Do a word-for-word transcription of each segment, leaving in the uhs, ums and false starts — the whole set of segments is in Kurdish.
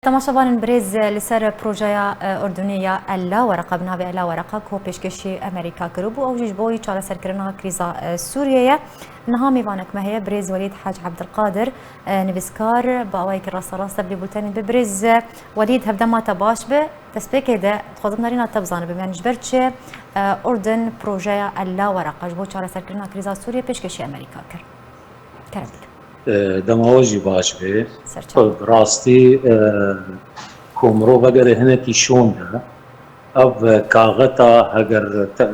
Temaşevanên birêz, li ser projeya, e, Urdunê ya Ella Wereqa, bi navê Ella Wereqa, ku pêşkêşî Amerîka kiribû, ew jî ji bo çareserkirina krîza, e, Sûriyê ye. Niha mêvanek me heye, birêz Welîd Hac Ebdilqadir, e, nivîskar, bi awayekî rasterast tevlî bultenê dibe. Birêz, e, Welîd, hevdema te baş be. Destpêkê de dixwazim nerîna te bizanibim, yanî ji ber çi, e, Urdun projeya Ella Wereqa ji bo çareserkirina krîza Sûriyê pêşkêşî Amerîka kir? Kerem bike. E, dema we jî baş be. Serçe. Bi rastî, e, ku mirov vegere hinekî şûn de, ev kaxeta heger te, e,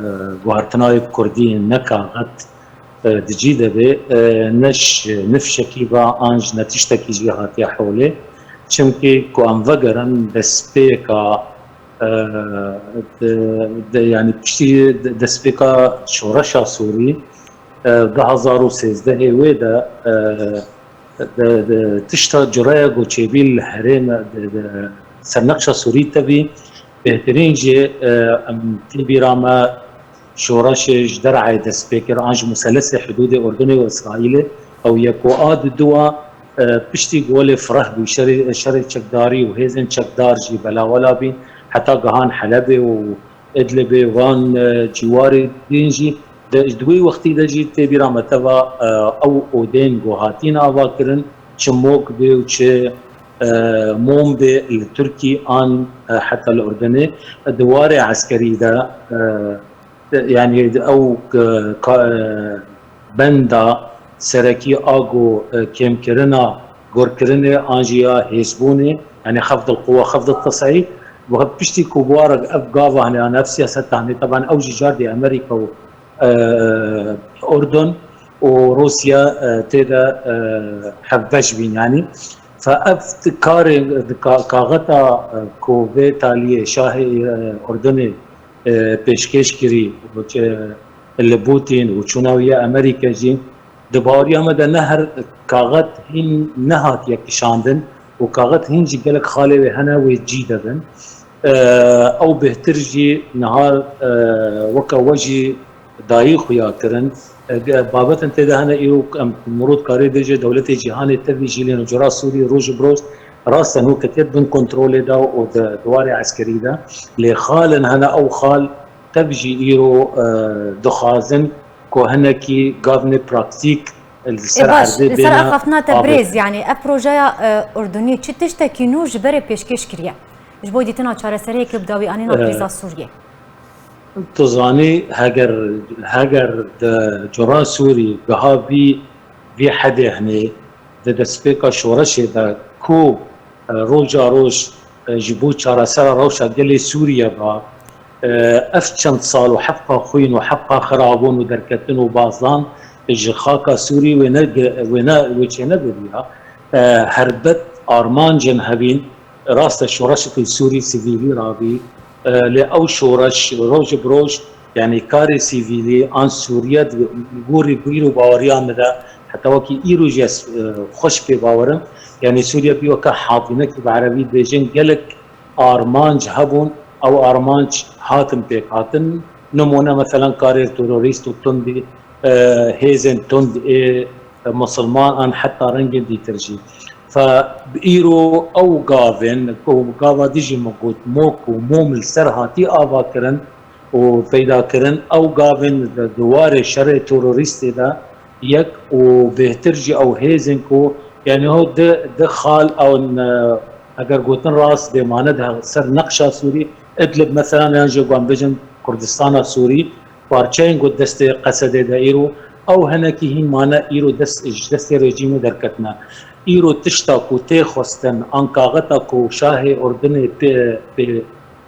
guhartina wê bi kurdî ne kaxet, e, di cî de be, e, ne ji nifşekî ve an ji ne tiştekî jî hatiye holê. Çimkî ku em vegerin destpêka, e, de, de, yanî piştî de, destpêka şoreşa Sûrî, e, du hazar û sêzdehê wê de, e, de, de, tişta cureya ku çêbî li herême, de, de, sernexşa Sûrî tevî bêhtirîn jî, e, em tê bîra me şoreşê ji derayê dest pê kir, an ji muselesê hidûdê Urdunê û Îsraîlê, ew ye ku a di dua, e, piştî ku welê fireh bû, şerê, şerê çekdarî û hêzên çekdar jî belawela bîn, heta gihan Helebê û Idlibê, van, e, cîwarê din jî, de, di wê wextî de jî tê bîra me teva, e, ew odên ku hatîn avakirin, çi mok bê û çi, e, mom bê li Tirkî an, e, heta li Urdunê, di warê eskerî de, e, yanî ew, e, ka-, e, benda serekî a ku, e, kêmkirina gorkirinê an jî ya hêzbûnê, yanî xefdil quwa, xefdil tesîr, bi piştî ku warek ev gava hene, yan ev siyaseta hene, teban ew jî cardê Amerîka û, e, Urdun û Rûsya, e, tê de, e, hevbeş bîn, yanî. Fe ev di karê, di ka-, kaxeta, e, ku vê taliyê şahê, e, Urdunê, e, pêşkêş kirî, e, li Putin û çûna wî ya Amerîka jî, di baweriya me de ne her kaxet hîn nehatiye kişandin û kaxet hîn jî gelek xalê wê hene wê cî de bin. E, ew bêhtir jî niha, e, weke we jî dayî xuya kirin. E, ge-, babetên tê de hene îro em mirov karê bêje dewletê cîhanê tevî jî lê cura Sûrî roj bi roj rast e nû ketiye bin kontrolê de û di, di warê eskerî de. Lê xalin hene ew xal tev jî îro, e, dixwazin ku hinekî gavnê praktîk li Ê ser baş, erdê li ser bêne axaftina te avêtin. Birêz, yanî ev projeya, e, Urdunî çi tiştekî nû ji berê pêşkêş kiriye? Ji bo dîtina çareseriyekê bi dawî anîna E, krîza Sûriyê. Tu zanî heger, heger di cura Sûrî giha vî, vî hedê hinê di destpêka şoreşê de ku, e, roja roj, e, ji bo çaresera rewşa gelê Sûriye ve, e, ev çend sal û hevqa xwîn û hevqa xirabûn û derketin û bazdan ji xaka Sûrî wê ne, wê ne, wê çênegiriya. E, herbet armancên hevîn, rast e şoreşekî Sûrî sivîlî rabî, e, lê ew şoreş roj bi roj, yanî karê sivîlî an Sûriye di gorî bîr û baweriya min de, heta wekî îro jî ez, e, xweş pê bawer im. Yanî Sûriye bî weke hafînekî bi erebî dibêjin gelek armanc hebûn, ew armanc hatin pêkhatin. Nimûne, meselan, karê terorîst û tundî, e, hêzên tund ê misilman an heta rengên dîtir jî. Fe bi îro ew gavên, ku gava dijî min got, mok û mom li ser hatî ava kirin û peyda kirin, ew gavên di, di warê şerê terorîstê de yek û bêhtir jî ew hêzên ku, yanî ho di, di xal ew, e, eger gotin rast bê mane di ser nexşa Sûrî, Idlib mesela, yan jî ku em bêjin Kurdistana Sûrî, parçeyên ku destê Qesedê de îro, ew hinekî hîn mane îro dest, ji destê rejîmê derketine. Îro tişta ku tê xwestin, an kaxeta ku şahê Urdunê pê, pê,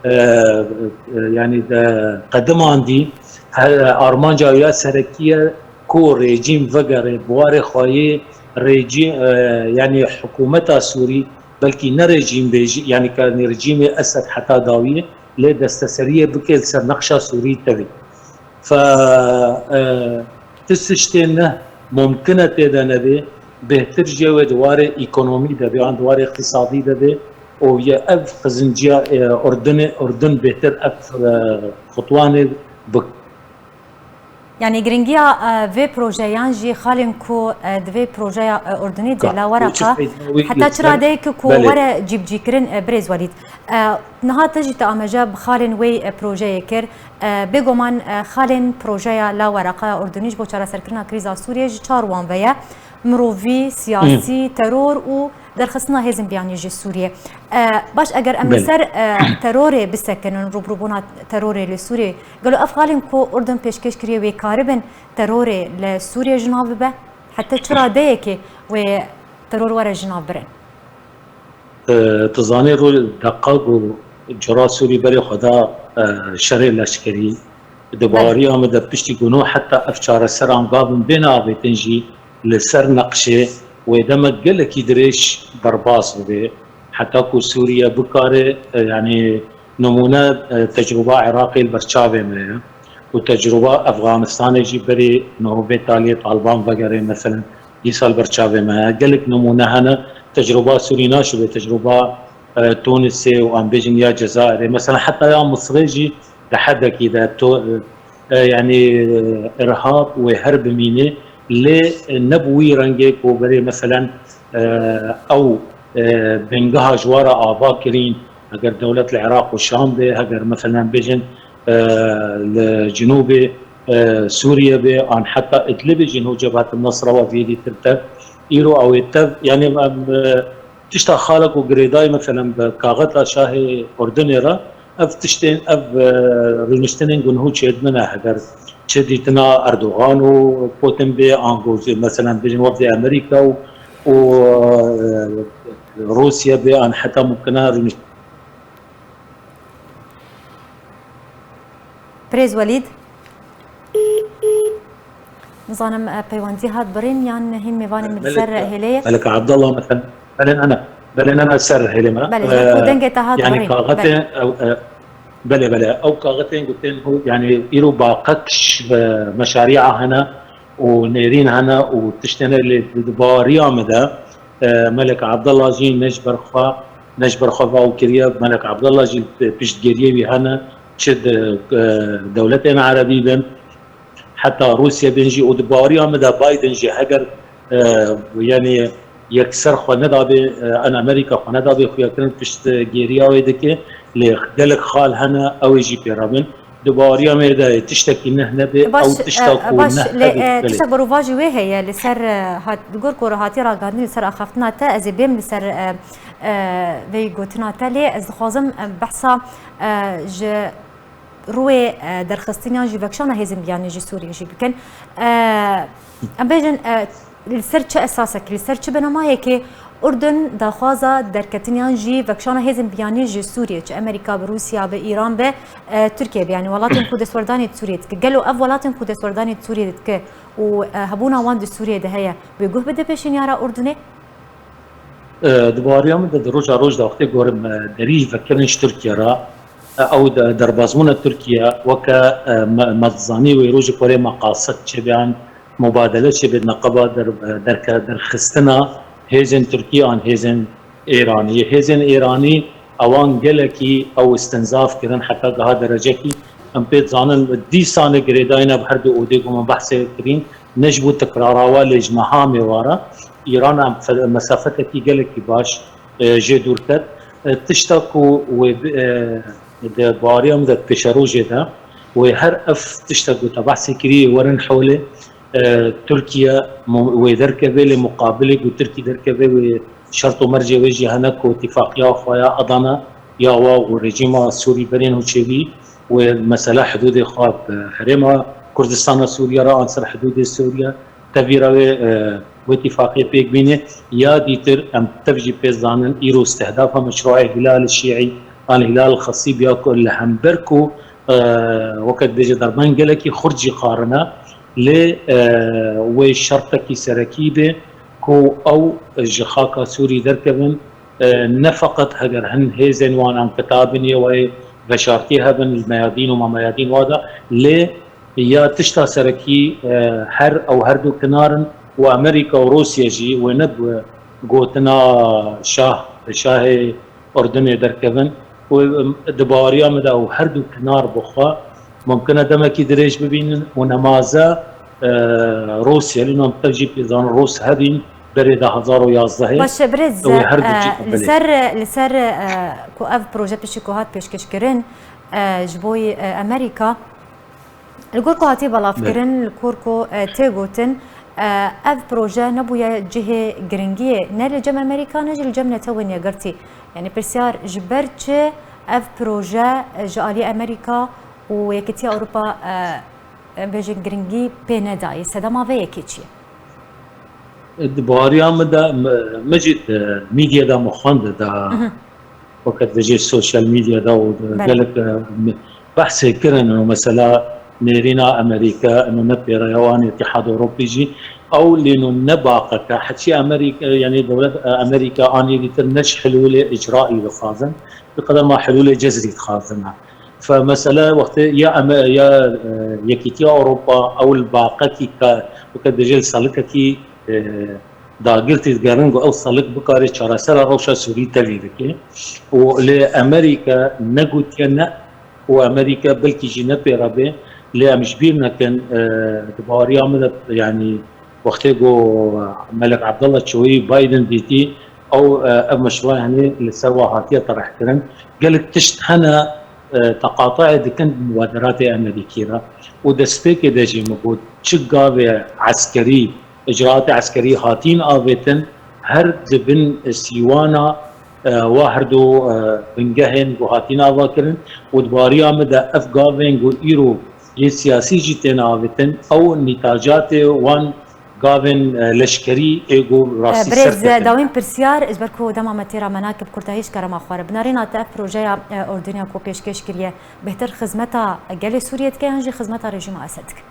e, e, yanî de qedimandî, he, armanca ya serekî ye ku rejîm vegere bi warê xwe yê rejî-, e, yanî hikûmeta Sûrî, belkî ne rejîm bê jî, yanî ka rejîmê Esed heta dawiyê, lê desteseriyê bike li ser nexşa Sûrî tevî. Fe, e, ti tiştên ne mumkin e tê de nebe, bêhtir jî wê di warê ekonomî de be, an di warê îqtîsadî de be û ye ev qizinciya, e, Urdunê, Urdun bêhtir ev, e, xutwanê bi Yanî giringiya, e, vê projeyan jî xalên ku, e, di vê projeya, e, Urdunê de Ka, la û çi wereqa, feyda wî heta li çi ser radeyê ku, ku Belê. were cîbicîkirin, e, birêz Welîd. E, niha te jî te ameje bi xalên wê, e, projeyê kir. E, bêguman, e, xalên projeya la wereqa ya Urdunî ji bo çareserkirina krîza Sûriyê ji çar wan ve ye. Mirovî, siyasî, teror û derxistina hêzên biyanî ji Sûriyê. E, baş, eger em li Belê. ser, e, terorê bisekinin, rûbirûbûna terorê li Sûriyê, gelo ev xalên ku Urdun pêşkêş kiriye wê karibin terorê li Sûriyê ji nav bibe? Heta çi radeyekê wê teror were ji nav birin? E, tu zanî rû deqa ku cura Sûrî berê xwe da, e, şerê leşkerî, di Belê. baweriya min de piştî ku nû heta ev çareseran gavin bêne avêtin jî li ser neqşê wê demek gelekî dirêj derbas bibe. Heta ku Sûriye bikare, e, yanî nimûne, e, tecrûba Iraqê li ber çavê me ye û tecrûba Efxanistanê jî berê niho vê taliyê Taliban vegerê, meselen, dîsa li ber çavê me ye. Gelek nimûne hene, tecrûba Sûrî naşibe, tecrûba, e, Tûnisê û em bêjin ya Cezayirê. Meselen, heta ya Misirê jî di hedekî de to, e, yanî, e, irhab wê her bimîne, lê, e, ne bi wî rengê ku berê, meselen, e, ew, e, bingeha ji wa re ava kirîn, heger dewlet li Iraq û Şam be, heger, meselen, bêjin, e, li Cinûbê, e, Sûriye be, an heta Idlibê jî nû Cebhet Nusra we vêdî tir tev. Îro ew ê tev, yanî, em, e, tişta xala ku girêdayî, meselen, bi kaxeta şahê Urdunê re, ev tiştên, ev, e, rûniştinên ku niho çêdibine, heger çi dîtina Erdogan û Putin bê, ango jî, meselen, bêjin wefdê Amerîka û, û, e, Rûsya bê, an heta mumkine rûniş- Birêz Welîd. Nizanim, e, peywendî hat birîn yan hîn mêvanê min li ser Melek, hêlê ye? Melek Abdullah, mesela, belê nana, belê nana ser hêlê me. Belê, e, ku dengê te hat yani birîn. Kaxetê, Belê. ew, e, belê, belê, ew kaxetên gotên hû, yani îro baqek, e, meşariya hene û nêrîn hene û tiştene lê di, di baweriya me de, e, Melek Abdullah jî ne ji ber xwe, ne ji ber xwe va û kiriye, Melek Abdullah jî piştgiriyê wî hene, çi di, e, dewletên erebî bin, heta Rûsya bên jî û di baweriya min de Biden jî heger, e, yanî yekser xwe nedabe, e, an Amerîka xwe nedabe xuyakirin piştgiriya wê dike, lê gelek xal hene ew ê jî pê re bin. Di baweriya me de tiştekî neh nebe, Baş, ew tişta e, ku baş, neh lê, nebe, e, belê. Tiştek berovajî wê heye li ser, e, hat, li gor ku hatiye ragihandin li ser axaftina te, ez ê bêm li ser, e, e, vê gotina te, lê ez dixwazim, e, behsa, e, ji rûyê, e, derxistin yan jî vekişana hêzên biyanî ji Sûriyê jî bikin. E, em bêjin, e, li ser çi esasekî, li ser çi benamayekê Urdun daxwaza derketin yan jî vekişana hêzên biyanî ji Sûriyê, çi Amerîka bi, Rûsya bi, Îran bi, e, Tirkiye bi, yanî welatên ku destwerdanê di Sûriyê dike. Gelo ev welatên ku destwerdanê di Sûriyê dike û, e, hebûna wan di Sûriyê de heye, wê guh bide pêşînyara Urdunê? E, di baweriya min de di roja roj de wextê gorim, e, derî vekirin ji Tirkiye re, e, ew de derbazbûna Tirkiye weke, e, me, me dizanî wê rojê ku erê meqasid çêbe an mubadele çêbe di neqeba der, e, derke, derxistina hêzên Tirkî an hêzên Êranî. Hêzên Êranî ewan gelekî ew istinzaf kirin heta giha derecekî em pê dizanin dîsanê girêdayî nav her du odê ku me behsê kirîn, ne ji bo tikrara wa lê ji mehamê wa re Îran em fe-, mesafetekî gelekî baş, e, jê dûr ket. E, tişta ku wê bi-, e, di baweriya min de di pêşerojê de wê her ev tişta ku te behsê kirî werin holê, e, Tirkiye mu-, wê derkeve lê muqabilê ku Tirkî derkeve wê şert û mercê wê jî hene ku îtifaqiya xwe ya Adana ya wa û rejîma Sûrî berên û çêbî wê mesela hidûdê xwe bi herêma Kurdistana Sûriye re an ser hidûdê Sûriye tevî re wê, e, wê îtifaqê pêk bîne ya dîtir em tev jî pê zanin îro istihdafa meşruê Hilal Şîî an Hilal Xesîb ya ku li hember ku, e, weke dibêje derman gelekî xurt jî qarine lê, e, wê şertekî serekî be ku ew ji xaka Sûrî derkevin, e, ne feqet heger hin hêzên wan an kitabin yê wê veşartî hebin li meyadîn û mameyadîn wa de, lê ya tişta serekî, e, her ew her du kinar in û Amerîka û Rûsya jî wê ne bi gotina şah, şahê Urdunê derkevin û, e, di baweriya min de ew her du kinar bi xwe Mumkin e demekî dirêj bibînin û nemaze, e, Rûsya, lê nam tev jî pêzan Rûs hebîn berê du hezar û yazdehê. Baş e, birêz, Ew ê her du e, cî li belê. ser, li ser, e, ku ev proje piştî ku hat pêşkêşkirin, e, ji bo, e, Amerîka, li gor ku hatiye belavkirin, Belê. li gor ku, e, tê gotin, e, ev proje nebûye cihê giringiyê, ne li cem Amerîka, ne jî li cem Netewên Yekgirtî. Yani pirsyar ji ber çi ev proje, e, ji alî Amerîka û Yekîtiya Ewropa, e, em bêjin giringî pê nedayê? Sedema vê yekê çi ye? Di bariya min de, mi, mi jî di medyê de min xwend de, Mhm. wekî dibêjê sosyal medyada û di Belê. gelek, e, mi, behsê kirin û mesela nêrîna Amerîka, û ne pêre ya wan Îtîhad Ewropî jî, ew lê nû ne baqeke, heçî Amerîka, yani dewlet, e, Amerîka an yekî dîtir ne ji hilûlê îcraî dixwazin, bi qedema hilûlê cezrî dixwazin. Fe mesele wextê ya Ame-, ya, e, Yekîtiya Ewropa ew li baqekî ka, weke dibêje li salikekî, e, dagirtî digerin ku ew salik bikare çaresera rewşa Sûrî tevî bike. Û lê Amerîka negotiye ne û Amerîka belkî jî ne pê re bê. Lê em ji bîr nekin, e, di baweriya min de, yanî wextê ku Melek Abdullah Çewî Biden dîtî, ew, e, ev meşruwa, yanî li ser wa hatiye terehkirin. Gelek tişt hene, e, teqatayê dikin bi mubaderatê Amerîkî re. Û destpêkê de jî min got, çi gavê eskerî, îcraatê eskerî hatîn avêtin, her di bin sîwana, e, wa herdu, e, bingehên ku hatîn avakirin û di bariya min de ev gavên ku îro yên siyasî jî tên avêtin, ew nîtacatê wan gavên, e, leşkerî ê ku rastî Birêz, serketin. Dawîn pirsyar, ji ber ku dema me têra me nake bi kurtayî ji kerema xwe re. Bi nerîna te ev projeya, e, Urduniya ku pêşkêş kiriye, bêhtir xizmeta gelê Sûriyê dike yan jî xizmeta rejîma Esed dike?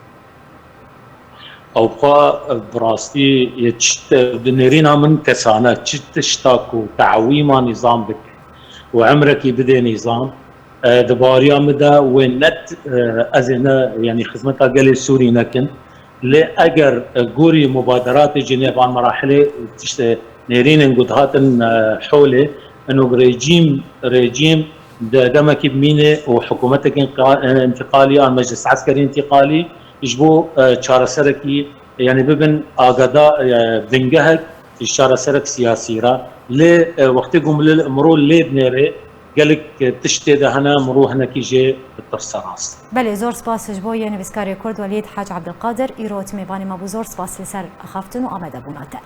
Ew xwe bi rastî yê çi te-, di nêrîna min kesane, çi tişta ku te'wîma nîzam bike û emrekî bidê nîzam, e, di baweriya min de wê net, e, ez ê ne, yanî xizmeta gelê Sûrî nekin. Lê eger, e, gorî mubaderatê ji nêvan merahilê, tiştê nêrînên ku dihatin, e, holê, ino rejîm, rejîm de demekî bimîne û hikûmetekên qa-, e, întîqalî an meclis eskerî întîqalî ji bo, e, çareserekî, yanî bibin agada, e, bingehek ji çareserek siyasî re. Lê, e, wextê ku milê-, mirov lê dinêrê, gelek, e, tiştê de hene, mirov hinekî jê ditirse rast. Belê, zor spas ji bo yê nivîskarê Kurd Welîd Hec Abdulkadir. Îro tu mêvanê me bû, zor spas li ser axaftin û amadebûna te.